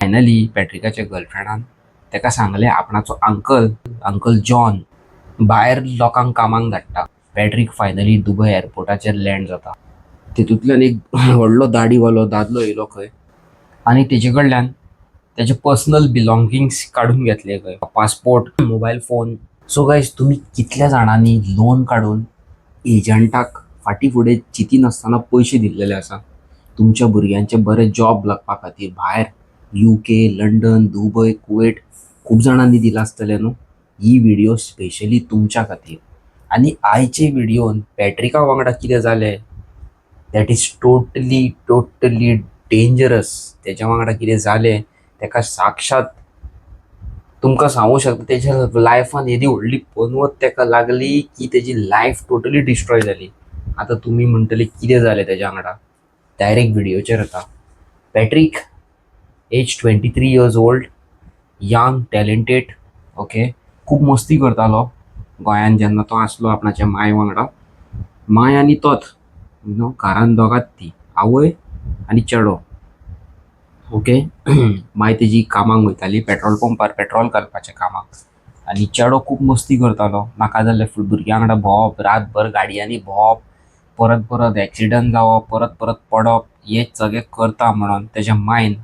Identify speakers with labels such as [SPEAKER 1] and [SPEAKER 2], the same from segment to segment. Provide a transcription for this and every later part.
[SPEAKER 1] Finally पॅट्रिकाच्या गर्लफ्रेंडान ताका सांगलें, आपणाचो अंकल, अंकल जॉन, भायर लोकांक कामाक धाडटा. पॅट्रीक फायनली दुबय एअरपोर्टाचेर लँड जाता. तितूंतल्यान एक व्हडलो दाडीवालो दादलो येयलो खंय आनी तेजे कडल्यान तेजे पर्सनल बिलॉंगिंग्स काडून घेतले खंय, passport, mobile phone. So guys, तुमी कितल्या जाणांनी लोन काडून एजंटाक फाटीं फुडें चिंतिनासतना पयशे दिल्लेले आसा तुमच्या भुरग्यांचे बरे जॉब लागपा खातीर भायर, UK, London, Dubai, Kuwait? खूब जाणांनी दिलां आसतलें न्हू? ही व्हिडिओ स्पेशली तुमच्या खातीर. आनी आयचे व्हिडियोन पॅट्रिका वांगडा कितें जालें, that is totally totally dangerous. तेच्या वांगडा कितें जालें तेका साक्षात तुमकां सांगू शकता. तेच्या लायफान येदी व्हडली पनवत तेका लागली की तेजी लायफ टोटली डिस्ट्रॉय जाली. आतां तुमी म्हणटले, कितें जालें तेज्या वांगडा? डायरेक्ट व्हिडियोचेर येता. Patrick, age 23 years old, young, talented, okay. खूब मस्ती करतालो गोंयान जेन्ना तो आसलो आपणाच्या माय वांगडा. माय आनी तोच you know घरान दोगांच ती, आवय आनी चेडो, ओके. माय तेजी कामाक वयताली, पेट्रोल पंपार पेट्रोल घालपाच्या कामाक, आनी चेडो खूब मस्ती करतालो. नाका जाल्ले भुरग्यां वांगडा भोंवप, रातभर गाडयांनी भोंवप, परत परत एक्सिडंट जावप, परत परत पडप, हें सगळें करता म्हणून तेज्या मायन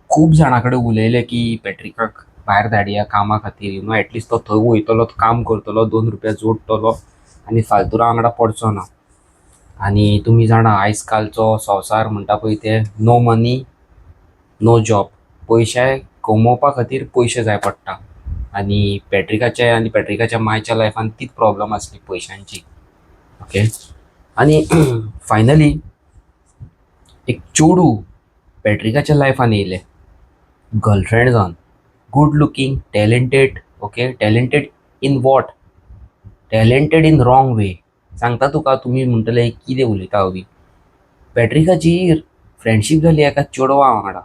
[SPEAKER 1] खूब जाणां कडेन उलयलें की पॅट्रिकाक भायर धाडया कामा खातीर. You know at least तो थंय वयतलो, काम करतलो, 2 रुपया जोडटलो आनी फालतुरा वांगडा पडचो ना. आनी तुमी जाणा, आयज कालचो संवसार म्हणटा पळय ते, नो मनी नो जॉब. पयशे कमोवपा खातीर पयशे जाय पडटा आनी पॅट्रिकाच्या आनी पॅट्रिकाच्या मायच्या लायफान तीच प्रॉब्लम आसली पयशांची, ओके. आनी फायनली एक चेडूं पॅट्रिकाच्या लायफान येयलें गर्लफ्रेंड जावन. Good looking, talented, okay. Talented in what? Talented in wrong way. सांगता तुका, तुमी म्हणटले कितें उलयता अवी. पॅट्रिकाची फ्रेंडशीप जाली एका चेडवा वांगडा,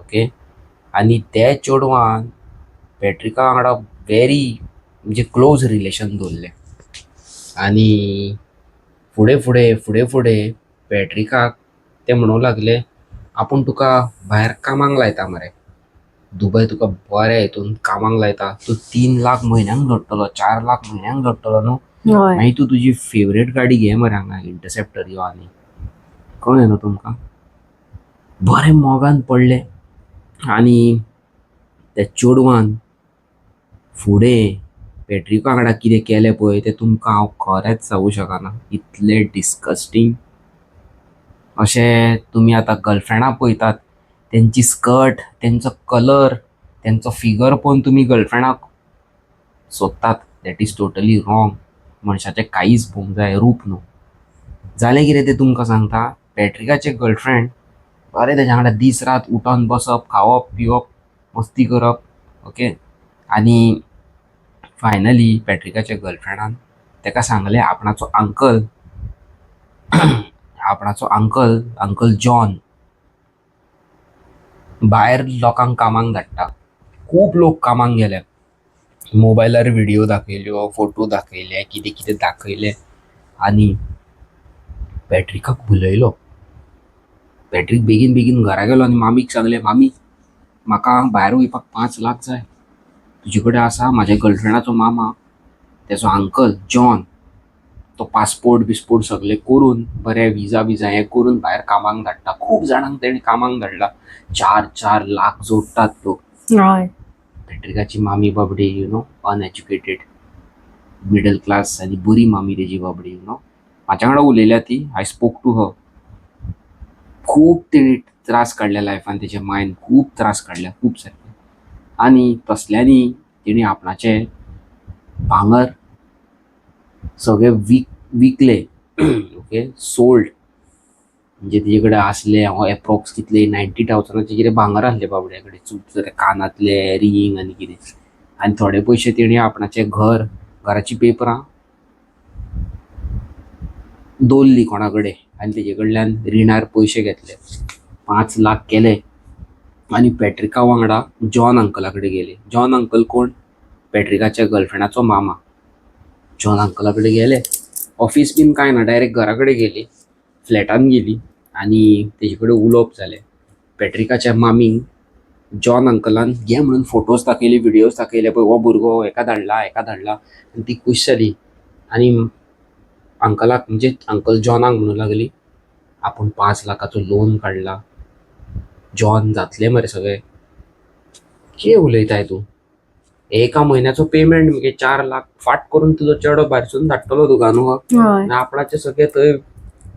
[SPEAKER 1] ओके. आनी त्या चेडवान पॅट्रिका वांगडा वेरी म्हणजे क्लोज रिलेशन दवरलें आनी फुडें फुडें फुडें फुडें पॅट्रिकाक ते म्हणूंक लागले, आपूण तुका भायर कामाक लायता मरे, दुबय तुका बऱ्या हितून कामाक लायता, तूं 3 लाख म्हयन्याक जोडटलो, 4 लाख म्हयन्याक जोडटलो न्हू?
[SPEAKER 2] हय.
[SPEAKER 1] मागीर तूं तुजी फेवरेट गाडी घे मरे हांगा, इंटरसेप्टर यो. आनी कळ्ळें न्हू तुमकां? बरें मोगान पडले आनी त्या चेडवान फुडें पॅट्रिका वांगडा कितें केलें पळय, तें तुमकां हांव खरेंच सांगूं शकना. इतलें डिस्कस्टींग अशें. तुमी आतां गर्लफ्रेंडा पळयतात, तेंची स्कर्ट, तेंचो कलर, तेंचो फिगर पळोवन तुमी गर्लफ्रेंडाक सोदतात. That is totally wrong. मनशाचें काळीज पळोवंक जाय, रूप न्हू. जालें कितें तें तुमकां सांगता. पॅट्रिकाचें गर्लफ्रेंड बरें तेज्या वांगडा दीस रात उठोन बसप, खावप, पिवप, मस्ती करप, ओके. आनी फायनली पॅट्रिकाच्या गर्लफ्रेंडान ताका सांगलें, आपणाचो अंकल, आपणाचो अंकल, अंकल जॉन, भायर लोकांक कामाक धाडटा. खूब लोक कामाक गेले. मोबायलार व्हिडिओ दाखयल्यो, फोटो दाखयले, कितें कितें दाखयलें आनी पॅट्रिकाक भुलयलो. पॅट्रीक बेगीन बेगीन घरा गेलो आनी मामीक सांगलें, मामी, म्हाका भायर वयपाक 5 लाख जाय, तुजे कडेन आसा? म्हाज्या गर्लफ्रेंडाचो मामा, तेजो अंकल जॉन, तो पासपोर्ट बिस्पोर्ट सगळे करून, बरे विजा बिजा हें करून भायर कामाक धाडटा. खूब जाणांक तेणें कामाक धाडला. 4-4 लाख जोडटात लोक. पॅट्रिकाची मामी बाबडी, uneducated, middle class आनी बरी मामी तेजी बाबडी. You know म्हाज्या वांगडा उलयल्या ती. I spoke to her. खूब तेणी त्रास काडल्या लायफान, तेच्या मायन खूब त्रास काडल्या, खूब सारके. आनी तसल्यांनी तेणी आपणाचें भांगर सगळें विकलें, ओके, सोल्ड. म्हणजे तेजे कडेन आसले एप्रॉक्स कितले, 90,000चे कितें भांगर आसलें बाबड्या कडेन, कानांतले, रिंग आनी कितें. आनी थोडे पयशे तेणी आपणाचें घर, घराचीं पेपरां दवरली कोणा कडेन आनी तेजे कडल्यान रिणार पयशे घेतले. 5 लाख केले आनी पॅट्रिका वांगडा जॉन अंकला कडेन गेले. जॉन अंकल कोण? पॅट्रिकाच्या गर्लफ्रेंडाचो मामा. जॉन अंकला कडेन गेले. ऑफिस बीन कांय ना, डायरेक्ट घरा कडेन गेली, फ्लॅटान गेली आनी तेजे कडेन उलोवप जालें. पॅट्रिकाच्या मामीक जॉन अंकलान घे म्हणून फोटोज दाखयले, व्हिडियोज दाखयले. पळय हो भुरगो हेका धाडला, हेका धाडला. आनी ती खूश जाली आनी अंकलाक म्हणजे अंकल जॉनाक म्हणूं लागली, आपूण 5 लाखाचो लोन काडला जॉन, जातले मरे सगळे. कितें उलयताय तूं? एका म्हयन्याचो पेमेंट मगे 4 लाख. फाट करून तुजो चेडो भायरसून धाडटलो तुका न्हू.
[SPEAKER 2] हय.
[SPEAKER 1] आनी आपणाचे सगळे थंय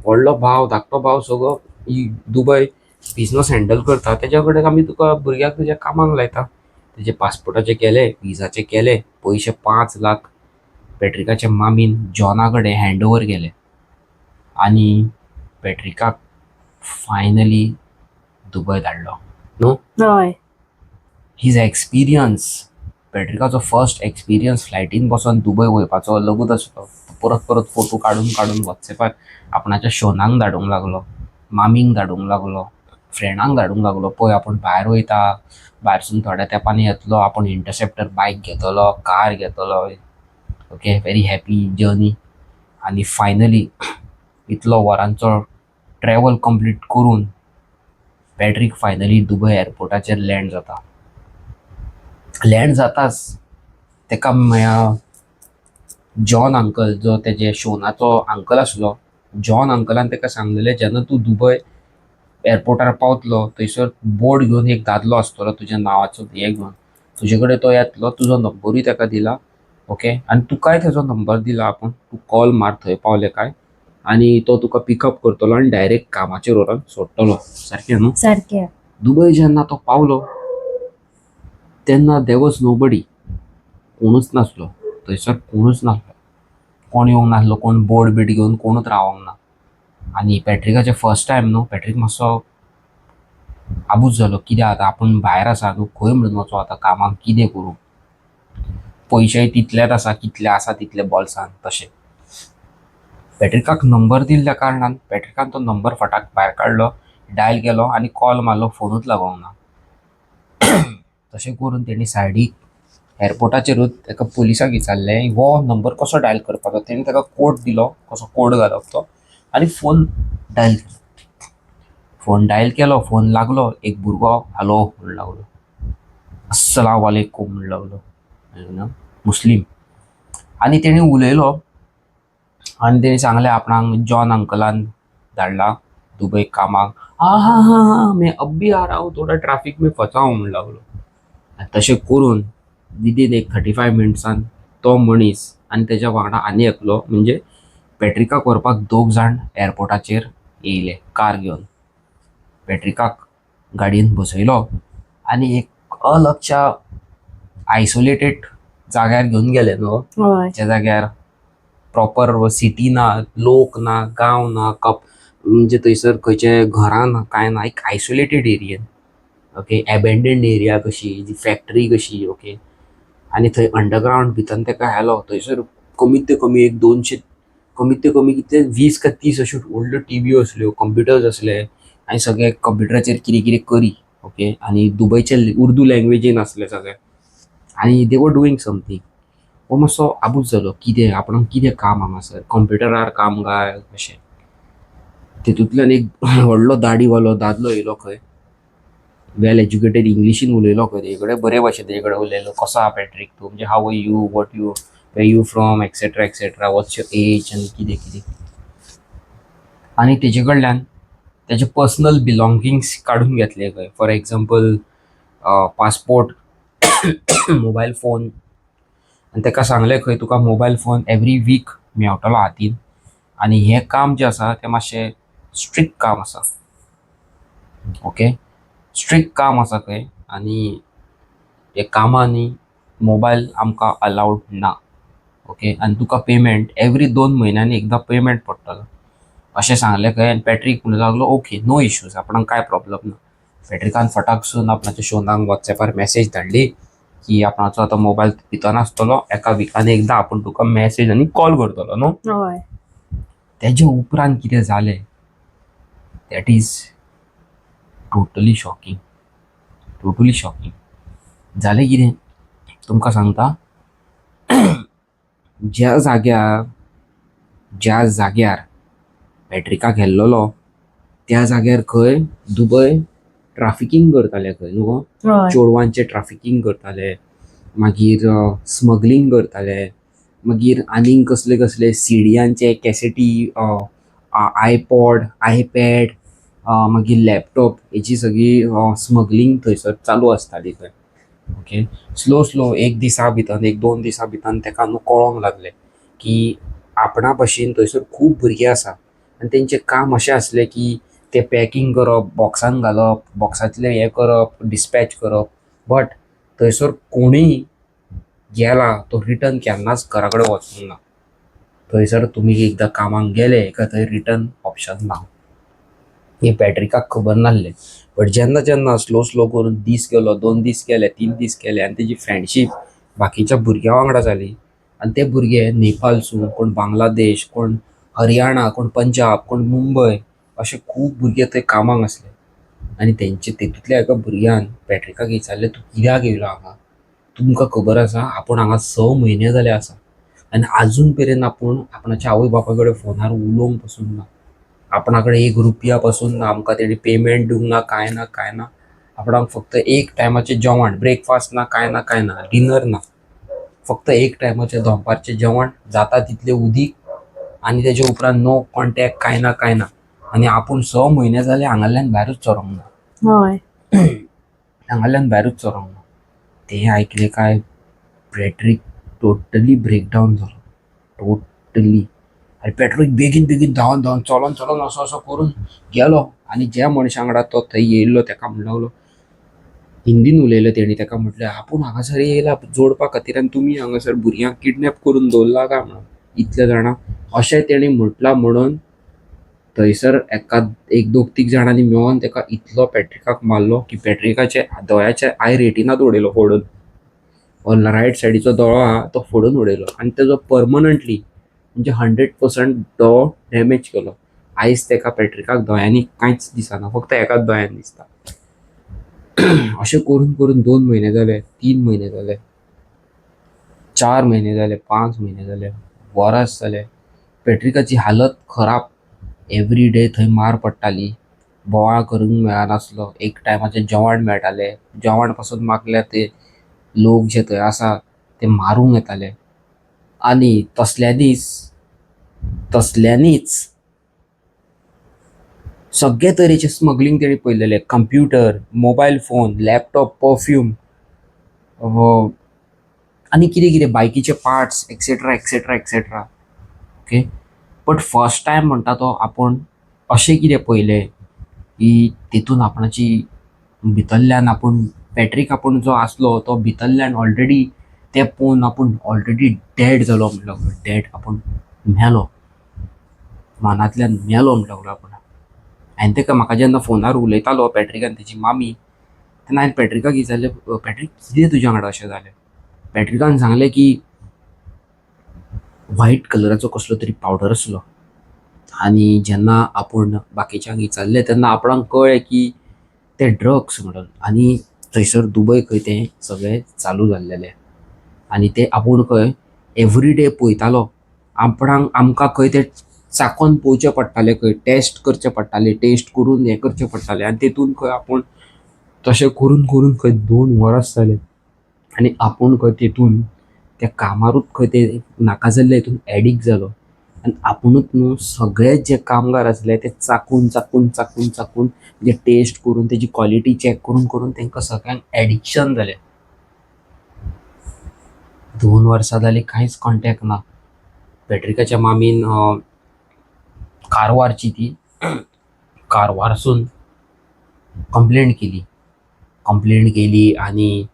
[SPEAKER 1] व्हडलो भाव, धाकटो भाव सगळो ही दुबय बिजनस हँडल करता. तेज्या कडेन आमी तुका भुरग्याक तुज्या कामाक लायता. तेजे पासपोर्टाचे केले, विजाचे केले. पयशे 5 लाख पॅट्रिकाच्या मामीन जॉना कडेन हँड ओवर केले आनी पॅट्रिकाक फायनली दुबय धाडलो, न्हू?
[SPEAKER 2] हय.
[SPEAKER 1] His experience, पॅट्रिकाचो फर्स्ट एक्सपिरियन्स फ्लायटीन बसोन दुबय वयपाचो अलगूच आसलो. तो परत परत फोटो काडून काडून वॉट्सॅपार आपणाच्या शोनाक धाडूंक लागलो, मामीक धाडूंक लागलो, फ्रेंडांक धाडूंक लागलो. पळय, आपूण भायर वयता, भायरसून थोड्या तेंपान येतलो, आपूण इंटरसेप्टर बायक घेतलो, कार घेतलो. Okay, very happy journey. आनी फायनली इतलो वरांचो ट्रॅवल कंप्लीट करून पॅट्रीक फायनली दुबय एअरपोर्टाचेर लँड जाता. लँड जाताच तेका म्हळ्यार जॉन अंकल, जो तेजे शोनाचो अंकल आसलो, जॉन अंकलान तेका सांगलेलें, जेन्ना तूं दुबय एअरपोर्टार पावतलो, थंयसर बोर्ड घेवन एक दादलो आसतलो तुज्या नांवाचो हें घेवन, तुजे कडेन तो येतलो. तुजो नंबरूय ताका दिला, ओके? आनी तुकाय तेजो नंबर दिला आपूण. तूं कॉल मार थंय पावले काय आनी तो तुका पिकअप करतलो आनी डायरेक्ट कामाचेर व्हरोन सोडटलो. सारकें न्हू?
[SPEAKER 2] सारकें.
[SPEAKER 1] दुबय जेन्ना तो पावलो तेन्ना there was nobody. कोणूच नासलो थंयसर, कोणूच नासलो. कोण येवंक नासलो, कोण बोर्ड बीड घेवन कोणूच रावोंक ना. आनी पॅट्रिकाचें फर्स्ट टायम न्हू, पॅट्रीक मातसो आबूज जालो. कित्याक आतां आपूण भायर आसा न्हू, खंय म्हणून वचो आतां कामाक, कितें करूं? पयशेय तितलेच आसा, कितले आसा तितले बोल्सान. तशें पॅट्रिकाक नंबर दिल्ल्या कारणान पॅट्रिकान तो नंबर फटाक भायर काडलो, डायल केलो आनी कॉल मारलो. फोनूच लागोंक ना. तशें करून तेणी सायडीक एअरपोर्टाचेरूच ताका पुलिसाक विचारलें, हो नंबर कसो डायल करपाचो? तेणी ताका कोड दिलो, कसो कोड घालप तो, आनी फोन डायल केलो. फोन डायल केलो, फोन लागलो. एक भुरगो हॅलो म्हणून लागलो, अस्सलाम वालेकुम म्हणून लागलो, मुस्लीम. आनी तेणी उलयलो आनी तेणी सांगलें, आपणाक जॉन अंकलान धाडला दुबय कामाक. हा हा हा हा, मैं अब भी आ रहा हूँ, थोड़ा ट्रॅफिक में फसा हूँ म्हणून लागलो. आनी तशें करून विदीन एक 35 मिनट्सान तो मनीस आनी तेज्या वांगडा आनी एकलो, म्हणजे पॅट्रिकाक व्हरपाक दोग जाण एअरपोर्टाचेर येयले कार घेवन. पॅट्रिकाक गाडयेन बसयलो आनी एक अलगच्या आयसोलेटेड जाग्यार घेवन गेले न्हू.
[SPEAKER 2] हय.
[SPEAKER 1] ज्या जाग्यार प्रॉपर सिटी ना, लोक ना, गांव ना, कप म्हणजे थंयसर खंयचे घरां ना, कांय ना. एक आयसोलेटेड एरियेन, ओके, एबेंडन्ड एरिया कशी, जी फॅक्टरी कशी, ओके. आनी थंय अंडरग्रावंड भितर ताका व्हेलो. थंयसर कमीत ते कमी एक 200, कमीत ते कमी कितले, 20 काय 30 अश्यो व्हडल्यो टिव्ही आसल्यो, कंप्युटर्स आसले आनी सगळे कंप्युटराचेर कितें कितें करी, ओके. आनी दुबयचे उर्दू लँग्वेजीन आसले सगळे आनी they were doing something. हो मातसो आबूज जालो, कितें आपणाक, कितें काम हांगासर, कंप्युटरार काम काय अशें. तितूंतल्यान एक व्हडलो दाडीवालो दादलो येयलो खंय, वेल एज्युकेटेड, इंग्लिशीन उलयलो खंय तेजे कडेन. बरे भाशेन तेजे कडेन उलयलो. कसो आहा पॅट्रीक तूं, म्हणजे how are you, what you, where you from, etcetera etcetera, what's your age आनी कितें कितें. आनी तेजे कडल्यान तेजे पर्सनल बिलोंगींग्स काडून घेतले खंय, for example passport, mobile phone. आनी ताका सांगलें खंय, तुका मोबायल फोन एवरी वीक मेवटलो हातीन आनी हें काम जें आसा तें मातशें स्ट्रिक्ट काम आसा, ओके, स्ट्रिक्ट काम आसा खंय आनी हे कामांनी मोबायल आमकां अलावड ना, ओके. आनी तुका पेमेंट एवरी 2 म्हयन्यांनी एकदां पेमेंट पडटलो, अशें सांगलें खंय. आनी पॅट्रीक म्हणूंक लागलो, ओके, नो इश्यूज, आपणाक कांय प्रॉब्लम ना. पॅट्रिकान फटाकसून आपणाच्या शोनाक वॉट्सॅपार मॅसेज धाडली की आपणाचो आतां मोबायल भितर आसतलो, एका विकान एकदां आपूण तुका मॅसेज आनी कॉल करतलो, न्हू?
[SPEAKER 2] हय.
[SPEAKER 1] तेजे उपरांत कितें जालें, that is totally shocking, totally shocking. जालें कितें तुमकां सांगता. ज्या जाग्यार पॅट्रिकाक व्हेल्लोलो त्या जाग्यार खंय दुबय ट्राफिकींग करताले खंय न्हू गो?
[SPEAKER 2] हय.
[SPEAKER 1] चेडवांचें ट्राफिकींग करताले, मागीर स्मगलींग करताले, मागीर आनीक कसले कसले सिडियांचे कॅसेटी, आयपॉड, आयपॅड, मागीर लॅपटॉप हेची सगळी स्मगलींग थंयसर चालू आसताली खंय. ओके, स्लो स्लो एक दिसा भितर, एक दोन दिसा भितर तेका न्हू कळोंक लागलें की आपणा भशेन थंयसर खूब भुरगे आसा आनी तेंचें काम अशें आसलें की ते पॅकींग करप, बॉक्सान घालप, बॉक्सांतलें हें करप, डिस्पॅच करप. बट थंयसर कोणूय गेला तो रिटर्न केन्नाच घरा कडेन वचूंक ना. थंयसर तुमी एकदां कामाक गेले काय थंय रिटर्न ऑप्शन ना. हें पॅट्रिकाक खबर नासलें. बट जेन्ना जेन्ना स्लो स्लो करून दीस गेलो, दोन दीस गेले, तीन दीस गेले आनी तेजी फ्रेंडशीप बाकीच्या भुरग्यां वांगडा जाली आनी ते भुरगे नेपालसून, कोण बांगलादेश, कोण हरियाणा, कोण पंजाब, कोण मुंबय, अशे खूब भुरगे थंय कामाक आसले. आनी तेंचे तेतूंतल्या एका भुरग्यान पॅट्रिकाक विचारलें, तूं कित्याक येयलो हांगा? तुमकां खबर आसा आपूण हांगा 6 म्हयने जाले आसा आनी आजून मेरेन आपूण आपणाच्या आवय बापाय कडेन फोनार उलोवंक पसून ना, आपणा कडेन एक रुपया पसून ना, आमकां तेणी पेमेंट दिवंक ना, कांय ना, कांय ना, आपणाक फक्त एक टायमाचें जेवण, ब्रेकफास्ट ना, कांय ना, कांय ना, डिनर ना, फक्त एक टायमाचें दनपारचें जेवण जाता तितलें उदीक आनी तेजे उपरांत नो कॉन्टेक्ट, कांय ना, कांय ना. आनी आपूण 6 म्हयने जाले हांगाल्यान भायरूच सरोंक ना.
[SPEAKER 2] हय.
[SPEAKER 1] हांगाल्यान भायरूच सरोंक ना. तें आयकलें काय पॅट्रीक टोटली ब्रेकडावन जालो, टोटली. आनी पॅट्रीक बेगीन बेगीन धांवन धांवन चलोन चलोन असो असो करून गेलो आनी ज्या मनशा वांगडा तो थंय येयल्लो तेका म्हणूंक लागलो, हिंदीन उलयलो तेणी, तेका म्हटलें आपूण हांगासर येयला जोडपा खातीर आनी तुमी हांगासर भुरग्यांक किडनॅप करून दवरला काय म्हणून इतले जाणां. अशें तेणी म्हटलां म्हणून थंयसर एका एक दोग तीग जाणांनी मेळोन तेका इतलो पॅट्रिकाक मारलो की पॅट्रिकाचे दोळ्याचे I रेटिनात उडयलो फोडून, रायट सायडीचो दोळो आहा तो फोडून उडयलो आनी तेजो परमनंटली म्हणजे 100% दोळो डॅमेज केलो. आयज तेका पॅट्रिकाक दोळ्यांनी कांयच दिसना, फक्त एकाच दोळ्यान दिसता. अशें करून करून 2 म्हयने जाले, 3 म्हयने जाले, 4 म्हयने जाले, 5 म्हयने जाले, वरस जालें. पॅट्रिकाची हालत खराब, एवरी डे थंय मार पडटाली, बोवाळ करूंक मेळनासलो, एक टायमाचें जेवण मेळटालें, जेवण पासून मागल्यार ते लोक जे थंय आसा ते मारूंक येताले. आनी तसल्यांनीच सगळे तरेचे स्मगलींग तेणी पळयलेले, computer, mobile phone, laptop, perfume आनी कितें कितें, बायकीचे parts, etcetera etcetera etcetera. Okay, but first time म्हणटा तो आपूण अशें कितें पळयलें की तितून आपणाची भितरल्यान आपूण पॅट्रीक आपूण जो आसलो तो भितरल्यान ऑलरेडी ते पळोवन आपूण ऑलरेडी डॅड जालो म्हणलो, डॅड आपूण मेलो, मनांतल्यान मेलो म्हणलो आपूण. आनी तेका म्हाका जेन्ना फोनार उलयतालो पॅट्रिकान तेजी मामी, तेन्ना हांवें पॅट्रिकाक विचारलें, पॅट्रीक कितें तुज्या वांगडा अशें जालें? पॅट्रिकान सांगलें की व्हायट कलराचो कसलो तरी पावडर आसलो आनी जेन्ना आपूण बाकीच्यांक विचारलें तेन्ना आपणाक कळ्ळें की ते ड्रग्स म्हणून, आनी थंयसर दुबय खंय तें सगळें चालू जाल्लेलें आनी ते आपूण खंय एवरी डे पळयतालो, आपणाक आमकां खंय ते चाकोन पळोवचें पडटालें, खंय टेस्ट करचें पडटालें, टेस्ट करून हें करचें पडटालें आनी तेतून खंय आपूण तशें करून करून खंय 2 वरां जालें आनी आपूण खंय तेतून त्या कामारूच खंय ते नाका जाल्ले हितून एडिक्ट जालो आनी आपुणूच न्हू सगळे जे कामगार आसले ते चाकून चाकून चाकून चाकून म्हणजे टेस्ट करून तेजी क्वॉलिटी चॅक करून करून तांकां सगळ्यांक एडिक्शन जालें. 2 वर्सां जालीं कांयच कॉन्टेक्ट ना. पॅट्रिकाच्या मामीन कारवारची ती कारवारसून कंप्लेंट केली, कंप्लेंट केली आनी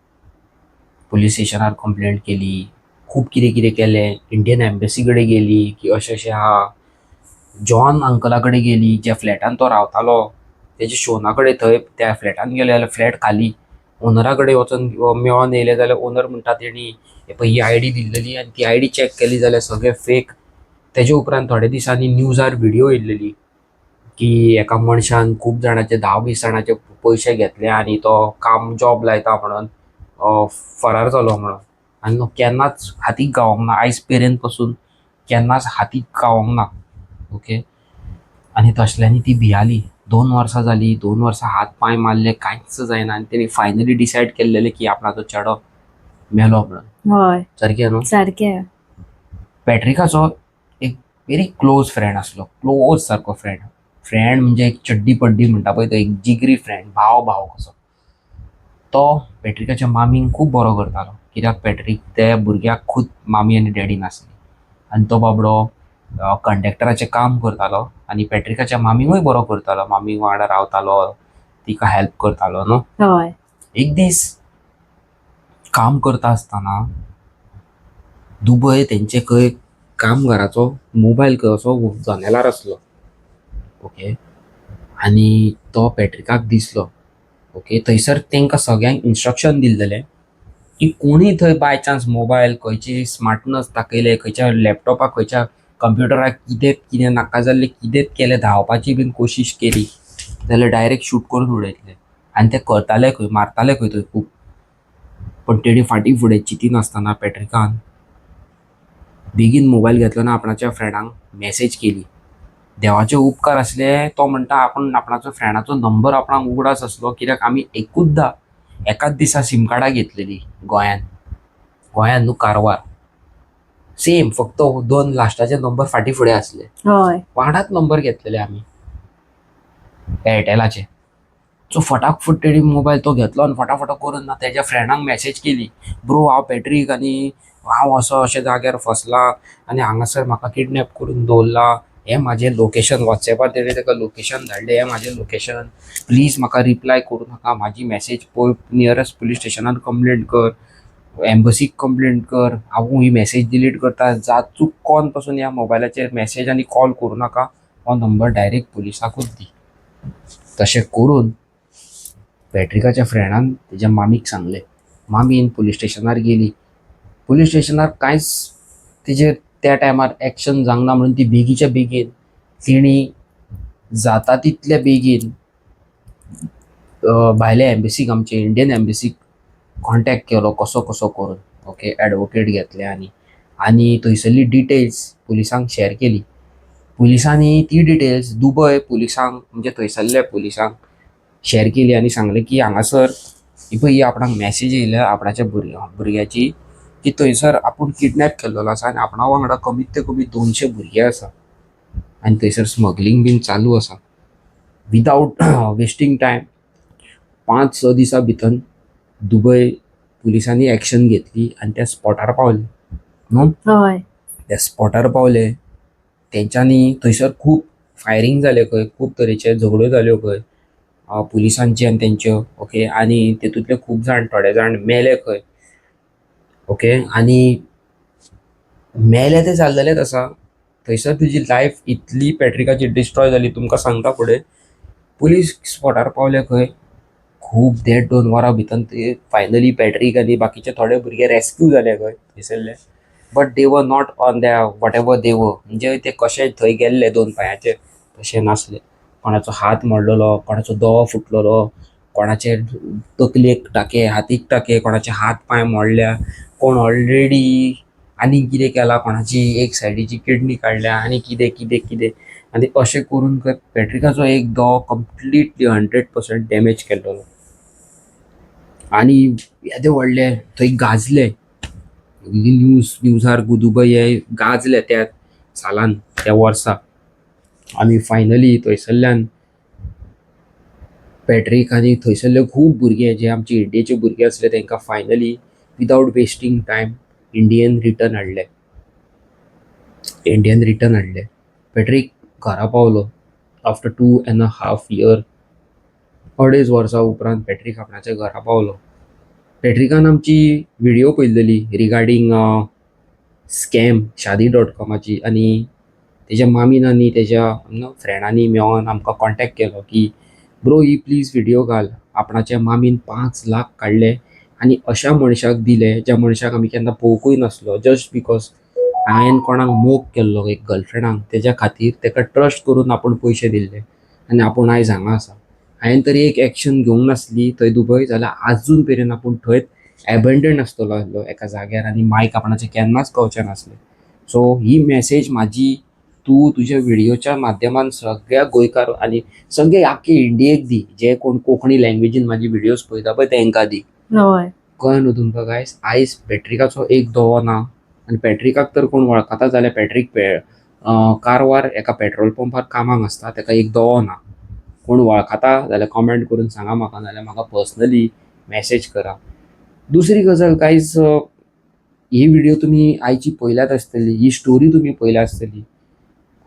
[SPEAKER 1] पुलीस स्टेशनार कंप्लेंट केली, खूब कितें कितें केलें, इंडियन एम्बेसी कडेन गेली की अशें अशें आहा, जॉन अंकला कडेन गेली ज्या फ्लॅटान तो रावतालो तेच्या शोना कडेन, थंय त्या फ्लॅटान गेले जाल्यार फ्लॅट खाली, ओनरा कडेन वचोन मेळोन येयले जाल्यार ओनर म्हणटा तेणी हे पळय ही I D दिल्लेली आनी ती I D check केली जाल्यार सगळें फेक. तेजे उपरांत थोड्या दिसांनी न्यूजार व्हिडियो येयल्लेली की एका मनशान खूब जाणाचे 10-20 जाणाचे पयशे घेतले आनी तो काम जॉब लायता म्हणून फरार जालो म्हणून, आनी तो केन्नाच हातीक गावोंक ना, आयज मेरेन पसून केन्नाच हातीक गावोंक ना. ओके, आनी तसल्यांनी ती भियाली. 2 वर्सां जालीं, 2 वर्सां हात पांय मारले, कांयच जायना आनी तेणी फायनली डिसायड केल्लेलें की आपणाचो चेडो मेलो म्हणून. सारकें न्हू?
[SPEAKER 2] सारकें.
[SPEAKER 1] पॅट्रिकाचो एक व्हेरी क्लोज फ्रेंड आसलो, क्लोज सारको फ्रेंड. फ्रेंड म्हणजे एक चड्डी पड्डी म्हणटा पळय तो, एक जिगरी फ्रेंड, भाव भाव कसो. तो पॅट्रिकाच्या मामीक खूब बरो करतालो, कित्याक पॅट्रीक त्या भुरग्याक खूद मामी आनी डॅडी नासली आनी तो बाबडो कंडक्टराचें काम करतालो आनी पॅट्रिकाच्या मामीकूय बरो करतालो, मामी वांगडा रावतालो, तिका हेल्प करतालो न्हू. एक दीस काम करता आसतना दुबय तेंचे खंय कामगाराचो मोबायल खंय असो जनेलार आसलो, ओके, आनी तो पॅट्रिकाक दिसलो. ओके, थंयसर तांकां सगळ्यांक इन्स्ट्रक्शन दिल्लेलें की कोणूय थंय बाय चान्स मोबायल खंयची स्मार्टनस दाखयले, खंयच्या लॅपटॉपाक, खंयच्या कंप्युटराक कितें कितें नाका जाल्लें कितेंच केलें, धांवपाची बीन कोशिश केली जाल्यार डायरेक्ट शूट करून उडयतले. आनी ते करताले खंय, मारताले खंय थंय खूब. पण तेणी फाटीं फुडें चिंतिनासतना पॅट्रिकान बेगीन मोबायल घेतलो ना आपणाच्या फ्रेंडांक मॅसेज केली. देवाचे उपकार आसले, तो म्हणटा आपूण आपणाचो फ्रेंडाचो नंबर आपणाक उगडास आसलो, कित्याक आमी एकूचदा एकाच दिसा सीम कार्डां घेतलेली गोंयान, गोंयान न्हू कारवार, सेम फक्त दोन लास्टाचे नंबर फाटीं फुडें आसले. वांगडाच नंबर घेतलेले आमी एअरटेलाचे. सो फटाफट तेणी मोबायल तो घेतलो आनी फटाफट करून ना तेज्या फ्रेंडांक मॅसेज केली, ब्रो हांव पॅट्रीक आनी हांव असो अशे जाग्यार फसला आनी हांगासर म्हाका किडनॅप करून दवरला, हें म्हाजें लोकेशन. वॉट्सॅपार तेणें ताका लोकेशन धाडलें, हें म्हाजें लोकेशन, प्लीज म्हाका रिप्लाय करूं नाका, म्हाजी मॅसेज पळय, नियरस्ट पुलीस स्टेशनान कंप्लेंट कर, एम्बसीक कंप्लेंट कर, हांव ही मॅसेज डिलीट करता, जा चुकोन पासून ह्या मोबायलाचेर मॅसेज आनी कॉल करूं नाका, हो नंबर डायरेक्ट पुलिसाकूच दी. तशें करून पॅट्रिकाच्या फ्रेंडान तेज्या मामीक सांगलें. मामीन पुलीस स्टेशनार गेली. पुलीस स्टेशनार कांयच तेजेर त्या टायमार एक्शन जावंक ना म्हणून ती बेगीच्या बेगीन तेणी जाता तितल्या बेगीन भायल्या एम्बसीक, आमचे इंडियन एम्बसीक कॉन्टेक्ट केलो कसो कसो करून. ओके, एडवोकेट घेतले आनी आनी थंयसरली डिटेल्स पुलिसांक शेअर केली. पुलिसांनी ती डिटेल्स दुबय पुलिसांक, म्हणजे थंयसरल्या पुलिसांक शेअर केली आनी सांगलें की हांगासर ही पळय ही आपणाक मॅसेज येयल्या आपणाच्या भुरग्याची की थंयसर आपूण किडनॅप केल्लो आसा आनी आपणा वांगडा कमीत ते कमी 200 भुरगे आसा आनी थंयसर स्मगलींग बीन चालू आसा. विदावट वेस्टींग टायम 5-6 दिसां भितर दुबय पुलिसांनी एक्शन घेतली आनी त्या स्पॉटार पावले न्हू. त्या स्पॉटार पावले तेंच्यांनी थंयसर खूब फायरींग जालें खंय, खूब तरेचे झगड्यो जाल्यो खंय पुलिसांचे आनी तेंच्यो. ओके, आनी तेतूंतले खूब जाण, थोडे जाण मेले खंय. ओके, आनी मेले ते जाल्लेलेच आसा, थंयसर तुजी लायफ इतली पॅट्रिकाची डिस्ट्रॉय जाली तुमकां सांगता फुडें. पुलीस स्पॉटार पावले खंय, खूब 1.5-2 वरां भितर ते फायनली पॅट्रीक आनी बाकीचे थोडे भुरगे रेस्क्यू जाले खंय थंयसरले. But they were not on the whatever they were, म्हणजे ते कशे थंय गेल्ले दोन पांयाचेर तशे नासले. कोणाचो हात मोडलेलो, कोणाचो दोळो फुटलेलो, कोणाचे तकलेक टाके, हातीक टाके, कोणाचे हात पांय मोडल्या, कोण ऑलरेडी आनी कितें केलां, कोणाची एक सायडीची किडनी काडल्या आनी कितें कितें कितें. आनी अशें करून खंय पॅट्रिकाचो एक दोळो कंप्लिटली 100% डॅमेज केल्लो आनी येदे व्हडले थंय गाजले न्यूज, न्यूजार दुबय हे गाजले त्या सालान, त्या वर्सा. आनी फायनली थंयसरल्यान पॅट्रीक आनी थंयसरले खूब भुरगे जे आमचे इंडियेचे भुरगे आसले तांकां finally without wasting time Indian return हाडले, इंडियन रिटर्न हाडले. पॅट्रीक घरा पावलो आफ्टर 2.5 year. 2.5 वर्सां उपरांत पॅट्रीक आपणाच्या घरा पावलो. पॅट्रिकान आमची व्हिडियो पळयलेली रिगार्डींग स्कॅम शादी डॉट कॉमाची आनी तेज्या मामीन आनी तेज्या फ्रेंडांनी मेळोन आमकां कॉन्टेक्ट केलो की ब्रो ही प्लीज व्हिडियो घाल, आपणाच्या मामीन 5 लाख काडले आनी अशा मनशाक दिले ज्या मनशाक आमी केन्ना पळोवंकूय नासलो, जस्ट because हांवें कोणाक मोग केल्लो एक गर्लफ्रेंडाक, तेज्या खातीर तेका ट्रस्ट करून आपूण पयशे दिल्ले आनी आपूण आयज हांगा आसा. हांवें तरी एक एक्शन घेवंक नासली थंय दुबय जाल्यार आजून मेरेन आपूण थंयच एबंडन आसतलो आसलो एका जाग्यार आनी मायक आपणाचें केन्नाच कळचें नासलें. सो ही मॅसेज म्हाजी तूं तुज्या व्हिडियोच्या माध्यमान सगळ्या गोंयकार आनी सगळे आख्खे इंडियेक दी, जे कोण कोंकणी लँग्वेजीन म्हाजी व्हिडियोज पळयता पळय तेंकां दी. कळ्ळें न्हू तुमकां गायज? आयज पॅट्रिकाचो एक दोवो ना आनी पॅट्रिकाक तर कोण वळखता जाल्यार पॅट्रीक कारवार एका पेट्रोल पंपार कामाक आसता. ताका एक दोवो ना. कोण वळखता जाल्यार कमेंट करून सांगा म्हाका, नाजाल्यार म्हाका पर्सनली मॅसेज करा. दुसरी गजाल गायज, ही व्हिडिओ तुमी आयची पळयल्यात आसतली, ही स्टोरी तुमी पळयल्या आसतली.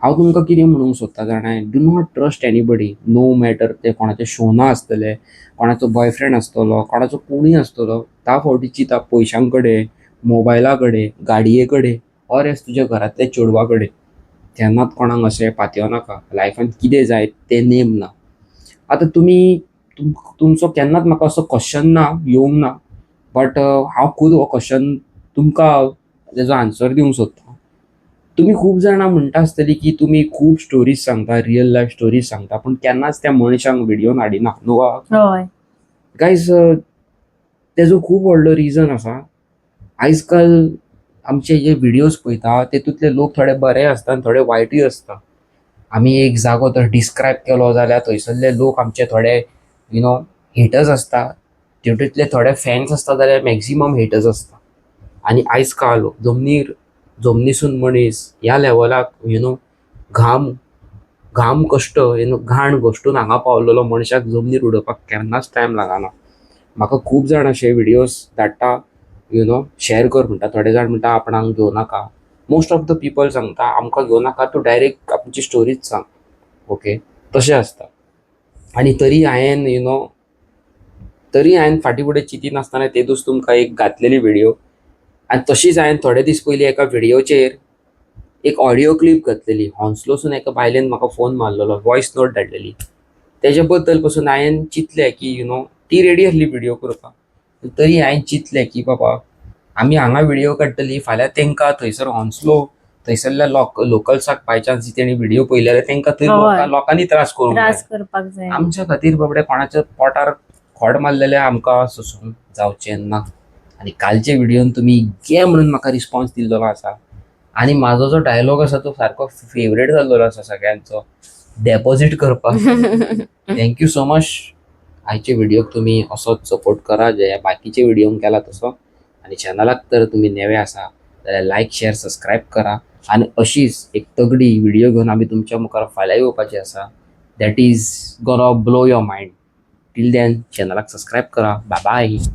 [SPEAKER 1] हांव तुमकां कितें म्हणूंक सोदता जाणा, do not trust anybody, no matter ते कोणाचे शोना आसतले, कोणाचो बॉयफ्रेंड आसतलो, कोणाचो कोणूय आसतलो. धा फावटी चिंता पयशां कडेन, मोबायला कडेन, गाडये कडेन ऑर एल्स तुज्या घरांतल्या चेडवा कडेन. केन्नाच कोणाक अशें पातयो नाका. लायफान कितें जाय तें नेम ना. आतां तुमी तुमचो केन्नाच म्हाका असो क्वेश्चन ना येवंक ना, बट हांव खूद हो क्वेश्चन तुमकां तेजो आन्सर दिवंक सोदतां. तुमी खूब जाणां म्हणटा आसतली की तुमी खूब स्टोरीज सांगता, रियल लायफ स्टोरीज सांगता, पूण केन्नाच त्या मनशांक व्हिडियोन हाडिना न्हू.
[SPEAKER 2] हय.
[SPEAKER 1] गायज, तेजो खूब व्हडलो रिजन आसा. आयज काल आमचे जे व्हिडियोज पळयता तेतूंतले लोक थोडे बरे आसता आनी थोडे वायटूय आसता. आमी एक जागो जर डिस्क्रायब केलो जाल्यार थंयसरले लोक आमचे थोडे हेटर्स आसता. तितूंतले थोडे फॅन्स आसता जाल्यार मॅक्झिमम हेटर्स आसता. आनी आयज काल जमनीर जमनीसून मनीस ह्या लेवलाक घाम घाम कश्ट घाण घश्टून हांगा पावलेलो मनशाक जमनीर उडोवपाक केन्नाच टायम लागना. म्हाका खूब जाण अशे व्हिडियोज धाडटा, शेअर कर म्हणटा. थोडे जाण म्हणटा आपणाक घेवं नाका. मोस्ट ऑफ the people सांगता आमकां घेवं नाका, तूं डायरेक्ट आमची स्टोरीच सांग. ओके, तशें आसता. आनी तरी हांवें you know तरी हांवें फाटीं फुडें चिंतिनासतना तेदूस तुमकां एक घातलेली व्हिडियो. आनी तशीच हांवें थोडे दीस पयलीं एका व्हिडियोचेर एक ऑडियो क्लिप घातलेली. हॉन्सलोसून एका बायलेन म्हाका फोन मारलेलो, वॉयस नोट धाडलेली. तेजे बद्दल पसून हांवें चिंतलें की ती रेडी आसली व्हिडियो करपाक, तरी हांवें चिंतलें की बाबा आमी हांगा व्हिडियो काडटली, फाल्यां तेंकां थंयसर हॉन्सलो थंयसरल्या लोकल्साक बाय चान्स तेणी व्हिडियो पळयले जाल्यार तेंकां थंय लोकांनी त्रास करूंक जाय.
[SPEAKER 2] त्रास करपाक जाय.
[SPEAKER 1] आमच्या खातीर बाबडे कोणाच्या पोटार खोड मारलेलें आमकां सोसूंक जावचें ना. आनी कालच्या व्हिडियोन तुमी गे म्हणून म्हाका रिस्पॉन्स दिल्लो आसा. आनी म्हाजो जो डायलॉग आसा तो सारको फेवरेट जाल्लो आसा सगळ्यांचो, डेपॉझीट करपाक. Thank you so much. आयच्या व्हिडियोक तुमी असोच सपोर्ट करा जे बाकीच्या व्हिडियोंक केला तसो. आनी चॅनलाक तर तुमी नवे आसा जाल्यार लायक, शेअर, सबस्क्रायब करा. आनी अशीच एक तगडी व्हिडियो घेवन आमी तुमच्या मुखार फाल्यां येवपाची आसा. That is gonna blow your mind. Till then चॅनलाक सबस्क्रायब करा. Bye bye.